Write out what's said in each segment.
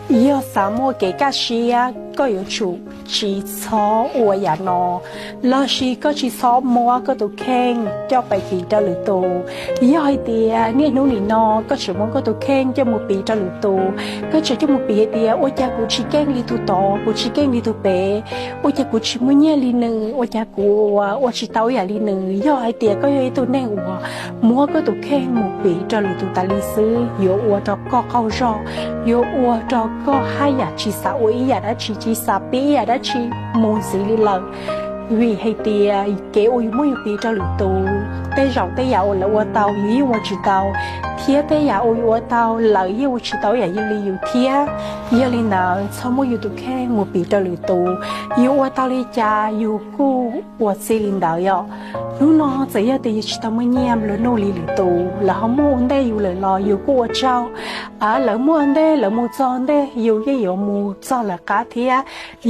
Yog xav muaj kev kaj siab, koj yuav tsum tsis txhob ua yam no, lossis koj tsis txhob muab koj tus kheej coj pais piv rau lwm tus. Yog hais tias niaj hnub nim no koj tseem muab koj tus kheej coj mus piv rau lwm tus, koj tseem coj mus piv hais tias ua cas kuv tsis keej li tus tod, kuv tsis keej li tus pem, ua cas kuv tsis muaj nyiaj li nws, ua cas kuv ua, ua tsis tau ib yam li nws. Yog hais tias koj yog ib tug neeg uas muab koj tus kheej mus piv rau lwm tus tas li xwb, yuav ua rau koj qaug zog, yuav ua rau koj haj yam tsis xav ua ib yam dab tsi, tsis xav pib ib yam dab tsi mus ntxiv li lawm. Vim hais tias kev uas yus muab yus piv rau lwm tus, tej zaum tej yam uas lawv ua tau yus yeej ua tsis tau, thiab tej yam uas yus ua tau lawv yeej ua tsis tau ib yam li yus thiab. Yog li ntawd txhob muab yus tus kheej mus piv rau lwm tus. Yus ua tau li cas yus kuj ua txij li ntawd yom. Hnub no txawm yog tias yus tsis tau muaj nyiaj nplua nuj li lwm tus, lawv ho muaj ua ntej yus lawm los yus kuj ua tsaug. Lawv muaj ua ntej, lawv mus txog ntej, yus yeej yuav mus txog lawv qab thiab.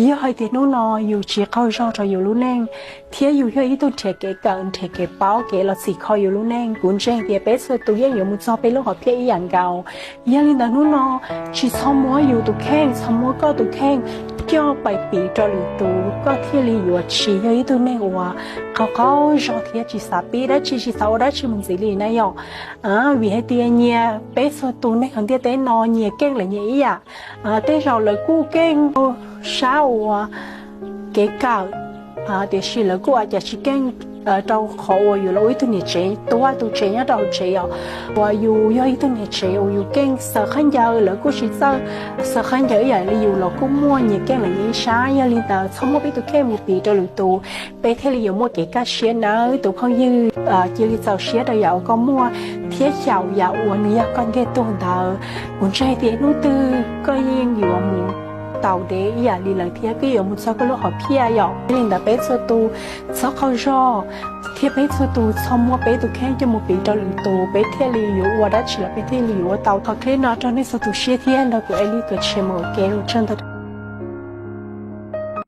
Yog hais tias hnub no yus tsis qaug zog rau yus lub neej, thiab yus yog ib tug nrhiav kev kawm, nrhiav kev paub, kev los txhim kho yus lub neej, kuv ntseeg tias peb txhua tus yeej yuav mus txog peb lub hom phiaj ib yam nkaus. Yog li ntawd hnub no tsis txhob muab yus tus kheej, txhob muab koj tus kheej coj pais piv rau lwm tus, koj thiaj li yuav tsis yog ib tug neeg uas qaug qaug zog thiab tsis xav pib dab tsi, tsis xav ua dab tsi mus ntxiv li na yom. Vim hais tias nyias peb txhua tus neeg hauv ntiaj teb no nyias keej lawm nyias ib yam. Tej zaum lawv kuj keej sab uas kev kawm, tiam sis lawv kuj ua cas tsis keej rau qhov uas yus los ua ib tug niam tsev tuav tus tsev nyob rau hauv tsev os. Uas yus yog ib tug niam tsev uas yus keej xaws khaub ncaws, lawv kuj tsis txawj xaws khaub ncaws ib yam li yus los kuj muaj nyias keej lawm nyias ib sab. Yog li ntawd txhob muab peb tus kheej mus piv rau lwm tus, peb thiaj li yuav muaj kev kaj siab nawb tus phooj ywg. Cia li txaus siab rau yam uas koj muaj thiab xyaum yam uas nws yog koj ntiag tug ntawd. Kuv ntseeg tias hnub twg koj yeej yuav mus tau dev ib yam li lawv thiab koj yuav mus txog koj lub hom phiaj yom. Yog li ntawd peb txhua tus txhob qaug zog, thiab peb txhua tus txhob muab peb tus kheej coj mus piv rau lwm tus, peb thiaj li yuav ua dab tsi los peb thiaj li yuav ua tau. Qhov clip no rau nej txhua tus siab thiab nrog kuv Eli Kawm Tshiab mus ua ke lus tsaug ntau.